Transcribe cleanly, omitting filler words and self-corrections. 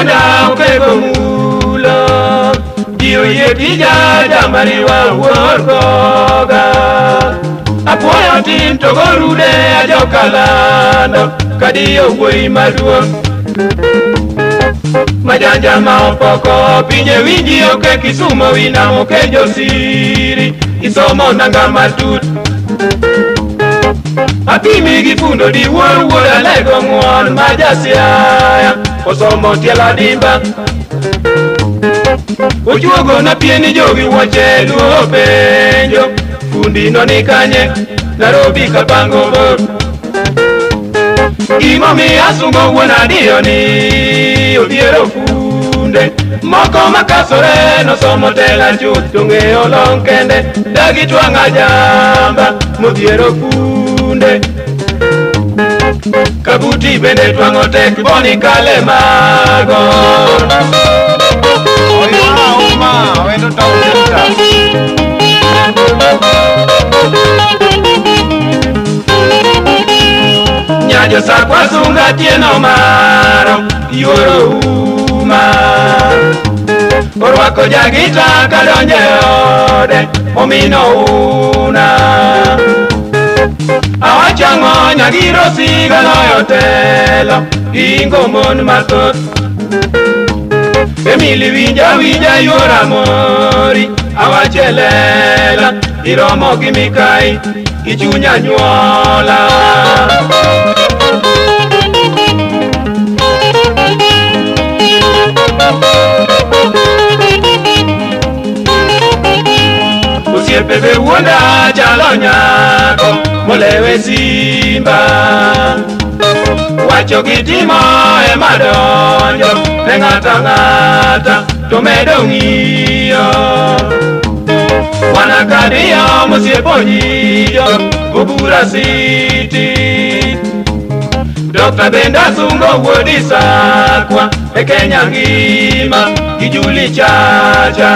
wuonda okego mulo. Ji oyie tija jamariwa wuor koga. Apuoyo tin to gorude ajokalando kadiyo wuoyi maduong'. Majanja ma opoko pinje winji oke Kisumo winamo oke josiri isomo nanga matut. Apimi gi fundo di wuor wuod alego ng'uon ma jasiaya osomo tielo adimba. Ochuogo na pieni jogi wuoche luo penjo fundi no ni kanye Nairobi kapango bor. Gimomiyo asungo wuon adiyo ni odhiero funde moko makasore nosomo tela chuth to ng'eyo long kende dagi twang'a jamba modhiero funde. Kabuti bende twang'o tek boni kale mago. Oywa Auma, Awendo Town Center. Nyajo sakwa sunga tieno maro yuoro uma. Orwako jagita kadonjo e ode omino una. Awacho ang'o nyagiro siga loyo telo ingo mon mathoth. Emily winja winja yuora mori awacho e lela iromo gi Mikai gi chuny anyuola. Osiepe be wuonda chalo nyako molewe simba. Wacho gi timo ema donjo ne ng'ato ang'ata to medo ng'iyo. Wana kadiyo mosiepo nyiyo Obura City. Dr. Benda Sungo wuod Isakwa e Kenya ngima gi Juli Chacha.